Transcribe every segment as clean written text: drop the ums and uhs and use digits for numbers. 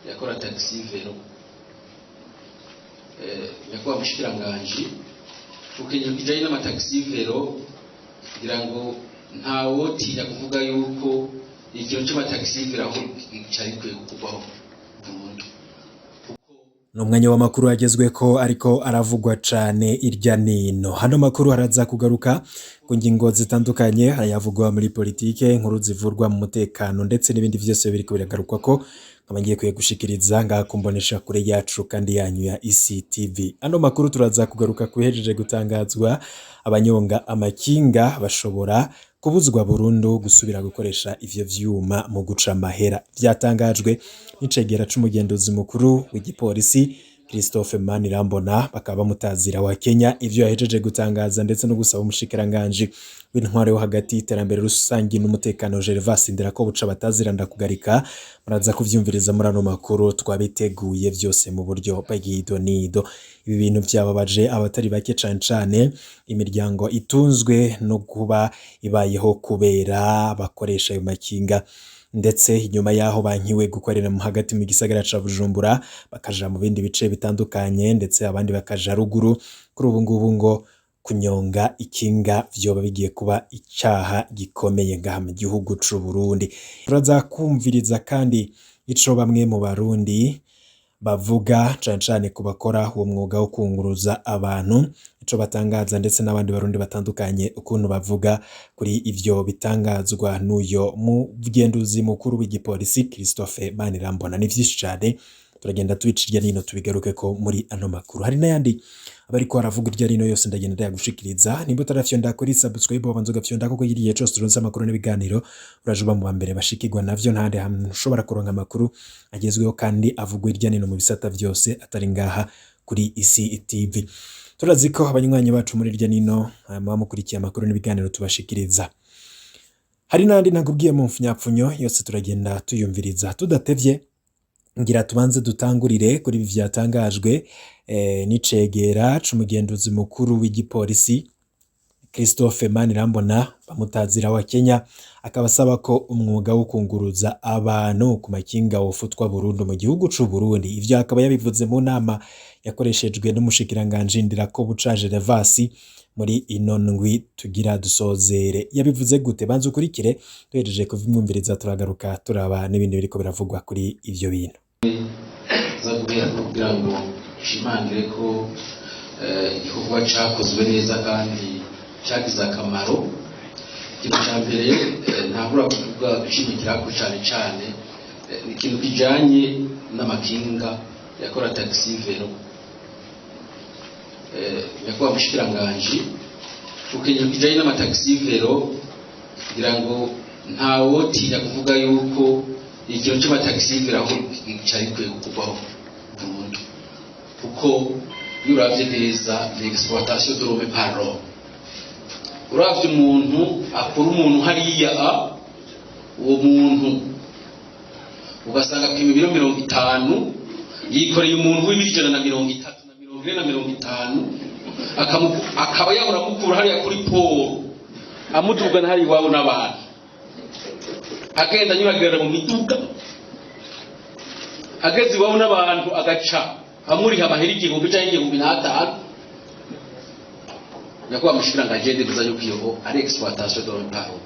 Yakora taxi vélo. Nyakubahwa mushikiranganji, ukenye kijanye n'amataxi vélo, kugira ngo ntawotinya kuvuga yuko ikintu c'amataxi vélo aho cari gikwiye gukurwaho burundu. Ni umwanya w'amakuru agezweko ariko aravugwa cane irya nino. Hano makuru haraza kugaruka ku ngingo zitandukanye, hayavugwa muri politike, inkuru zivurwa mu mutekano, ndetse n'ibindi vyose biriko biragarukwako, nkaba ngiye kuyagushikiriza ngaha kumbonesha kure yacu kandi yanyu ya ECTV. Ano makuru turaza kugaruka kubihejeje gutangazwa: abanyonga amakinga bashobora kubuzwa burundu gusubira gukoresha ivyo vyuma mu guca amahera. Vyatangajwe n'icegera c'umugenduzi mukuru w'igipolisi, Christophe Manirambona, bakaba bamutazira wa Kenya. Ivyo yahejeje gutangaza ndetse no gusaba umushikiranganji w'intwaro yo hagati, iterambere rusangi n'umutekano, Gervas Ndirakobuca batazira ndakugarika, muraza kuvyumviriza muri ano makuru twabiteguye vyose mu buryo bw'idonido. Ibi bintu vyababaje abatari bake, cane cane imiryango itunzwe no kuba ibayeho kubera bakoresha ayo makinga, ndetse inyuma yaho bankiwe gukorera mu hagati mu gisagara ca Bujumbura, bakaja mu bindi bice bitandukanye, ndetse abandi bakaja ruguru. Kuri ubu ngubu ngo kunyonga ikinga vyoba bigiye kuba icaha gikomeye ngaha mu gihugu c'u Burundi. Turaza kumviriza kandi ico bamwe mu Barundi bavuga, cane cane ku bakora uwo mwuga wo kunguruza abantu, ico batangaza, ndetse n'abandi Barundi batandukanye ukuntu bavuga kuri ivyo bitangazwa n'uyo mugenduzi mukuru w'igipolisi, Christophe Manirambona. Ni vyinshi cane, turagenda tubica irya nino, tubigarukeko muri ano makuru. Hari n'ayandi abariko aravuga irya nino, yose ndagenda ndayagushikiriza. Nimba utarafyonda kuri subscribe, wabanza ugafyonda, kuko igihe cose turonse amakuru n'ibiganiro uraje uba mu ba mbere bashikirwa navyo. Ntahandi hantu ushobora kuronka amakuru agezweho kandi avugwa irya nino mu bisata vyose atari ngaha kuri Isi TV. Turazi ko abanywanyi bacu muri irya nino muba mukurikiye amakuru n'ibiganiro tubashikiriza. Hari n'andi nakubwiye mu mfunyapfunyo, yose turagenda tuyumviriza tudatevye. Ngira tubanze dutangurire kuri ibi vyatangajwe n'icegera c'umugenduzi mukuru w'igipolisi, Christophe Manirambona bamutazira wa Kenya, akaba asaba ko umwuga wo kunguruza abantu ku makinga wofutwa burundu mu gihugu c'u Burundi. Ivyo akaba yabivuze mu nama yakoreshejwe n'umushikiranganji Ndirakobuca Gervas muri ino ndwi tugira dusozere. Yabivuze gute? Banza ukurikire, duhejeje kuvimwumviriza turagaruka turaba n'ibindi biriko biravugwa kuri ivyo bintu. Za guhera kugira ngo nshimangire ko igikorwa cakozwe neza kandi cagize akamaro. Ikintu ca mbere ntahura kuvuga gushimikirako cane cane ni ikintu kijanye n'amakinga yakora taxi vélo. Nyakubahwa mushikiranganji, ukenye kijanye n'amataxi vélo, kugira ngo ntawotinya kuvuga yuko ikintu c'amataxi vélo aho cari gikwiye gukurwaho burundu, kuko iyo uravye neza ni exploitation de l'homme par l'homme. Uravye umuntu akura umuntu hariya, a uwo muntu ugasanga apima ibiro 50, yikoreye umuntu w'ibiro 130 na 40 na 50, akaba yahora amukura hariya kuri port, amudugana hariya iwabo n'abantu, agenda anyuragirana mu miduga, ageze iwabo n'abantu agaca amuriha amahera 1000 canke 1500. Nyakubahwa mushikiranganji, ndifuza yuko iyo ari exploitation de l'homme par l'homme,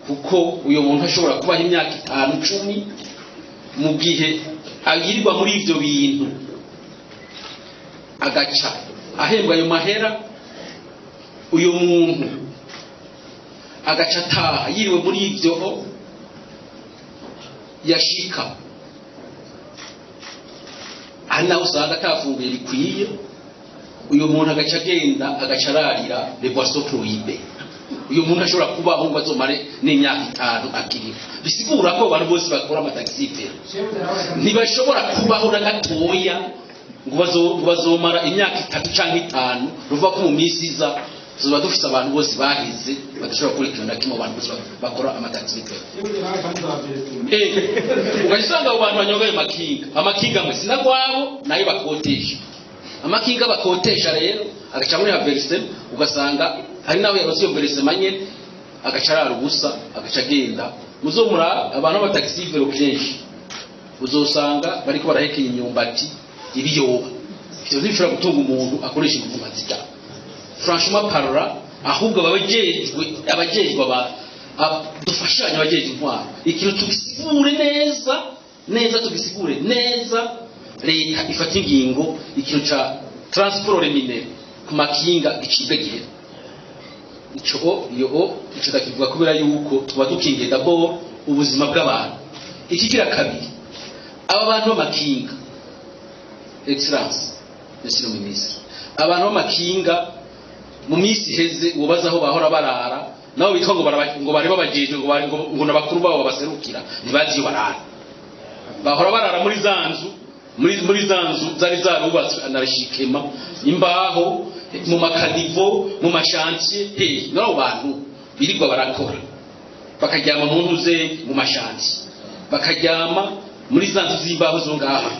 kuko uyo muntu ashobora kubaho imyaka 5, 10 mu gihe agirirwa muri ivyo bintu, agaca ahembwa ayo mahera. Uyo muntu agaca ataha yiriwe muri ivyo, yashika hari naho usanga atafunguye bikwiye. Uyu muntu agaca agenda agaca ararira les boissons prohibées. Uyu muntu ashobora kubaho ngo azomare n'imyaka 5 akiriho? Bisigura ko abantu bose bakora amataxi ntibashobora kubaho na gatoya ngo bazomara imyaka 3 canke 5. Ruvuga ko mu minsi iza tuzoba dufise abantu bose bahize, badashobora gukora ikintu na kimwe, abantu bose bakora amataxi. Ugaca usanga abo bantu banyonga ayo makinga, amakinga amwe sinagwabo, nayo bakotesha. Amakinga bakotesha rero agaca muri versement, ugasanga hari naho yaronse iyo versement nyene agaca arara ubusa, agaca agenda. Muzomura abantu b'abataxi vélo kenshi. Uzosanga bariko barahekenya imyumbati, ibiyoba. Ivyo ntibishobora gutunga umuntu akoresha inguvu nka zirya, franchement parlant. Ahubwo abajejwe dufashanye, abajejwe intwaro, ikintu tugisigure neza neza, tugisigure neza. Leta ifata ingingo, ikintu ca transport rémunéré ku makinga gicibwe gihera. Ico o iyo o ico ndakivuga kubera yuko tuba dukingiye d'abord ubuzima bw'abantu. Ikigira kabiri, aba bantu b'amakinga, Excellence Monsieur le Ministre, abantu b'amakinga mu minsi iheze ubaza aho bahora barara, nabo bitwa ngo ngo bari babajejwe, ngo n'abakuru babo babaserukira, ntibazi iyo barara. Bahora barara muri za nzu, muri za nzu zari zarubatswe anarashikema imbaho, mu ma caniveaux, mu ma chantiers. He n'abo bantu birirwa barakora, bakaryama mu ntuze, mu ma chantiers, bakaryama muri za nzu z'imbaho zo ngaha,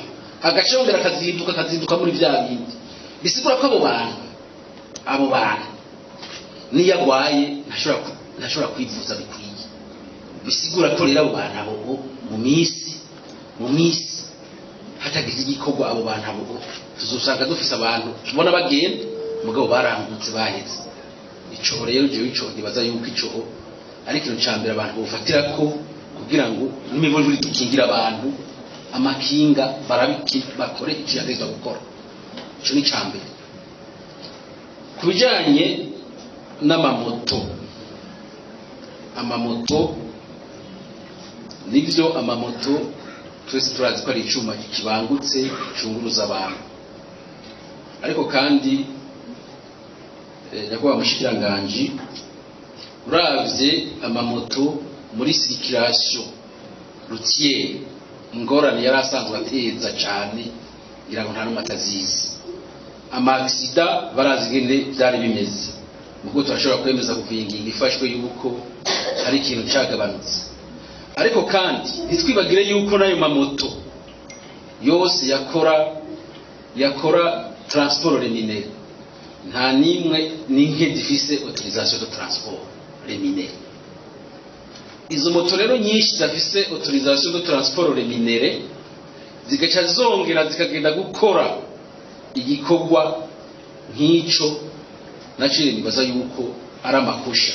agace yongera akazinduka muri bya bindi. Bisigura ko abo bantu niyo agwaye ntashobora kwivuza bikwiye. Bisigura ko rero abo bantu abo mu minsi hatagize igikorwa, abo bantu abo tuzosanga dufise abantu tubona bagenda, mugabo barangutse baheze. Ico rero jewe ico nibaza yuko ico ari ikintu ca mbere abantu bofatira ko kugira ngo n'imiburiburi dukingira abantu amakinga, barabiki bakore ico yategetswe gukora. Ico ni ca mbere. Ku bijanye n'amamoto, amamoto nivyo, amamoto twese turazi ko ari icuma kibangutse cunguruza abantu. Ariko kandi, nyakubahwa mushikiranganji, uravye amamoto muri circulation routière, ingorane yari asanzwe ateza cane, ngira ngo nta n'umwe atazizi. Ama accidents barazi ingene vyari bimeze. Mugo turashobora kwemeza kuva iyi ngingo ifashwe yuko hari ikintu cagabanutse. Ariko kandi ntitwibagire yuko n'ayo mamoto yose yakora transport rémunéré, nta nimwe n'inke zifise autorisation de transport rémunéré. Izo moto rero nyinshi zafise autorisation de transport rémunéré, zigaca zongera zikagenda gukora igikorwa nk'ico, naciye nibaza yuko ari amakosha,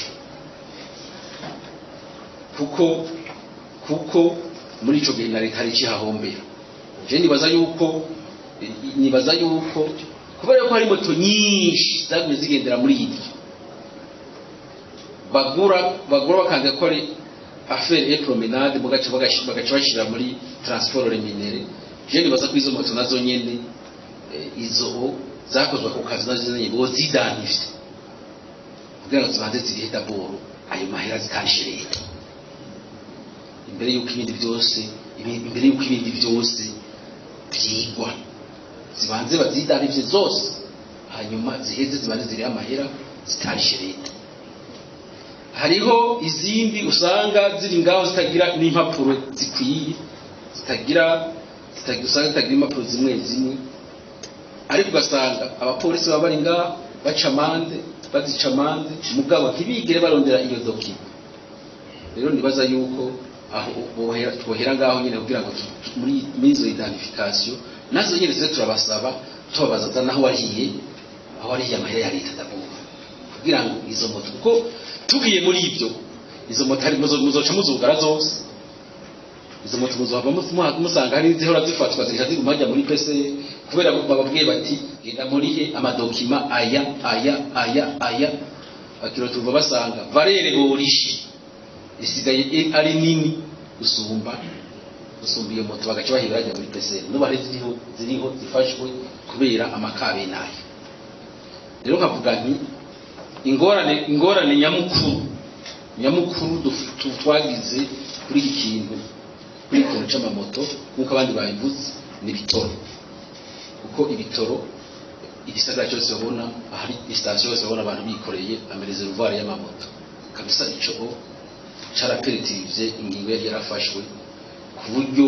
kuko muri ico gihe na leta hari ikihahombera. Je nibaza yuko kubera ko hari moto nyinshi zagumye zigendera muri ibyo, bagura bakanga ko ari affaire et promenade, mugaca bagaca bashira muri transport rémunéré. Je nibaza ko izo moto nazo nyene, izo zakozwe ku kazi, nazo nyene bozidanifye kugira ngo zibanze zirihe d'abord ayo mahera zitarishe leta, imbere yuko ibindi byose byigwa. Zibanze bazidanivye zose, hanyuma ziheze zibanze zirihe amahera zitarishe leta. Hariho izindi usanga ziri ngaho zitagira n'impapuro zikwiye, zitagira zitagira usanga zitagira impapuro zimwe zimwe, ariko ugasanga abapolisi baba bari ngaho baca amande, bazica amande, mugabo ntibigere barondera iyo document. Rero nibaza yuko aho twohera ngaho nyine kugira ngo muri izo identification nazo nyine tuze turabasaba, tubabaza naho wariye, aho wariye amahera ya leta d'abord, kugira ngo izo moto, kuko tugiye muri ibyo, izo moto hari muzoca muzugara zose. Izo moto muzohava musanga hari izihora zifatwa zica ziguma hajya muri pese, kubera bababwiye bati: "Genda murihe ama documents aya, aya, aya, aya." Bakiro tuva basanga valeur borishe isigaye ari nini gusumba iyo moto, bagaca bahira bajya muri pese. N'ubu hari ziriho zifashwe kubera amakabe nayo. Rero nkavuga nti ingorane nyamukuru twagize kuri iki kintu c'amamoto, nk'uko abandi babivuze, ni ibitoro. Kuko ibitoro, igisagara cyose babona ahari station yose, babona abantu bikoreye ama réservoirs y'amamoto kabisa. Ico caraperetivye ingingo yari yarafashwe, ku buryo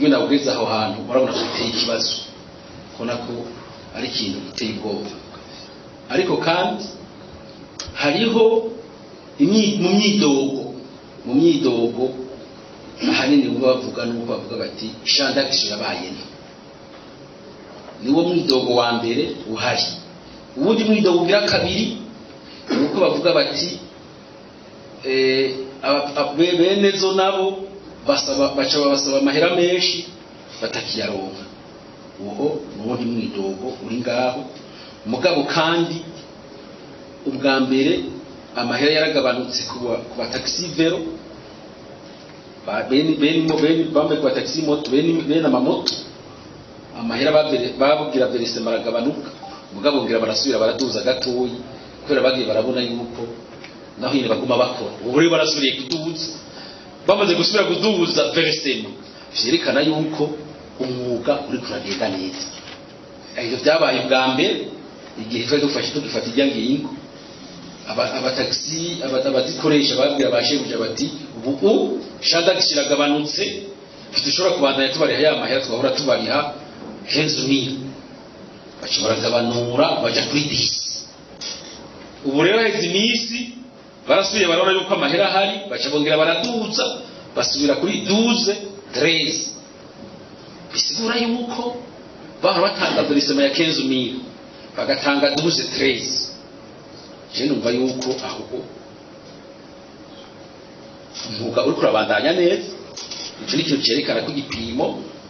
nabugeze aho hantu urabona ko biteye ikibazo, kubona ko ari ikintu giteye ubwoba. Ariko kandi hariho mu myidogo Ahanini bo bavuga nuko bavuga bati champ d'action yabaye nto. Niwo mwidogo wa mbere uhari. Uwundi mwidogo ugira kabiri ni uko bavuga bati bene zo nabo basaba, baca babasaba amahera menshi batakiyaronka. Uwo nuwundi mwidogo uri ngaho. Mugabo kandi ubwa mbere amahera yaragabanutse ku bataxi vélo, bene bene bene bambe ku bataxi moto, bene bene amamoto, amahera babwira versement aragabanuka. Mugabo ngira barasubira baraduza gatoyi, kubera bagiye barabona yuko naho nyine baguma bakora. Ubu rero barasubiriye kuduza, bamaze gusubira kuduza versement, vyerekana yuko umwuga uri kuragenda neza. Ivyo vyabaye bwa mbere igihe twari dufashe, tugifata irya ngingo, abatagisi abazikoresha babwira ba shebuja bati ubu champ d'action iragabanutse, ntidushobora kubandanya tubariha ya mahera twahora tubariha 15 000. Baca baragabanura, baja kuri 10. Ubu rero heze iminsi, barasubiye barabona yuko amahera ahari, baca bongera baraduza, basubira kuri 12, 13. Bisigura yuko bahora batanga versement ya 15 000, bagatanga 12, 13. Je numva yuko aho umwuga uriko urabandanya neza. Ico ni ikintu cerekana ko igipimo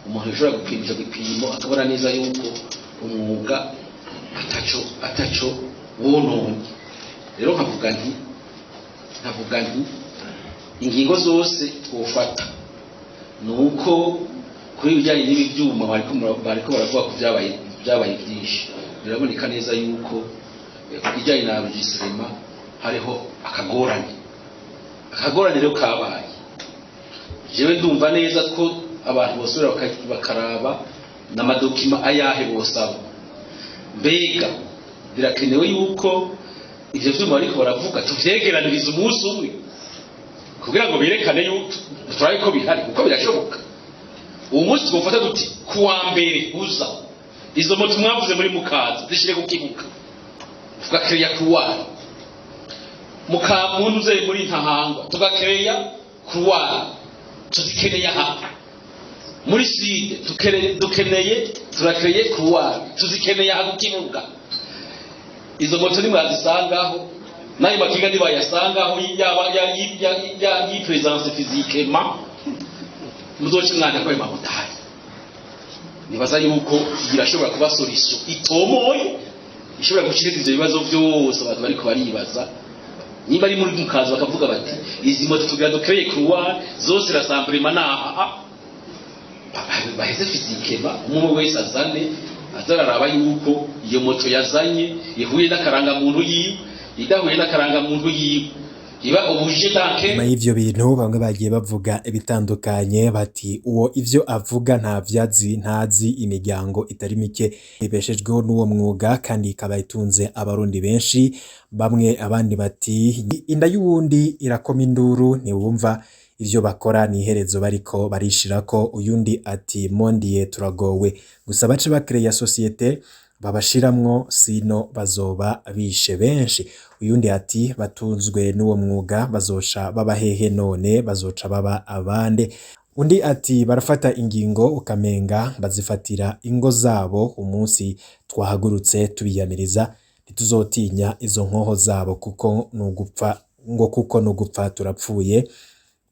umuntu ashobora gupima, ico gipimo akabona neza yuko umwuga ataco wononye. Rero nkavuga nti ingingo zose twofata ni uko kuri ibijyanye n'ibi byuma bariko baravuga ko byabaye byinshi, biraboneka neza yuko ku bijyanye na enregistrement hariho akagorane. Akagorane rero kabaye, jewe ndumva neza ko abantu bosubira bakaraba n'amadocuments ayahe bosaba. Mbega birakenewe yuko ivyo vyuma bariko baravuga tuvyegeraniriza umunsi umwe kugira ngo berekane yuko turabe ko bihari? Kuko birashoboka uwo munsi twofata duti kuwa mbere uza izo moto mwavuze muri mukaza zishire ku kibuga, tugakereya couloir muka muntu uze muri Ntahangwa, tugakereya couloir tuzikeneye aha muri side, dukeneye turakereye couloir tuzikeneye aha ku kibuga. Izo moto nimwazisangaho n'ayo makinga ntibayasangaho, yaba yipresence physiquement, muzoca mwanya ko ayo mamotari. Nibaza yuko birashobora kuba solution itomoye ishobora gushiriza ivyo bibazo byose abantu bariko baribaza. Niba ari muri mukazi bakavuga bati izi moto tugira dukreye couloir zose, rassemblement naha, baheze physiquement, umwe wese azane azararaba yuko iyo moto yazanye ihuye n'akarangamuntu yiwe, idahuye n'akarangamuntu yiwe iba obligé d'enquête. Nyuma y'ivyo bintu bamwe bagiye bavuga ibitandukanye, bati uwo ivyo avuga nta vyazi, ntazi imiryango itari mike ibeshejweho n'uwo mwuga kandi ikaba itunze abarundi benshi bamwe. Abandi bati inda y'uwundi irakoma induru, ntiwumva ivyo bakora ni iherezo bariko barishirako. Uyundi ati mondiye turagowe gusa, bace bakereya société babashiramwo, sino bazoba bishe benshi. Uyundi ati batunzwe n'uwo mwuga bazoca baba hehe none? Bazoca baba abande? Undi ati barafata ingingo ukamenga bazifatira ingo zabo. Umunsi twahagurutse tubiyamiriza ntituzotinya izo nkoho zabo, kuko nugupfa, ngo kuko nugupfa turapfuye.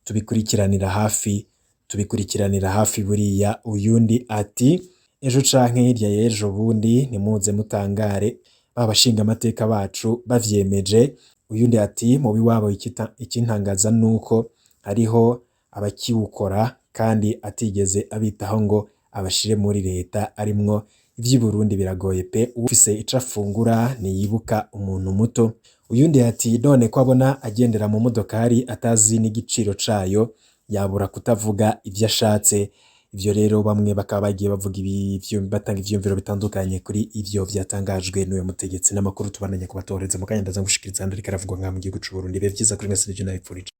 Tubikurikiranira hafi, tubikurikiranira hafi buriya. Uyundi ati ejo canke hirya y'ejo bundi ntimuze mutangare ba bashingamateka bacu bavyemeje. Uyundi ati mubi wabo ikintangaza nuko hariho abakiwukora kandi atigeze abitaho ngo abashire muri leta arimwo. Ivy'i Burundi biragoye pe, uwufise ico afungura ntiyibuka umuntu muto. Uyundi ati none ko abona agendera mu modokari atazi n'igiciro cayo, yabura kutavuga ivyo ashatse? Ivyo rero bamwe bakaba bagiye bavuga ivyo, batanga ivyiyumviro bitandukanye kuri ivyo vyatangajwe n'uyo mutegetsi. N'amakuru tubandanya kubatoreza mu kanya, ndaza gushikiriza ahandi ariko aravugwa ngaha mu gihugu c'u Burundi. Ibihe vyiza kuri mwese, nivyo nabipfurije.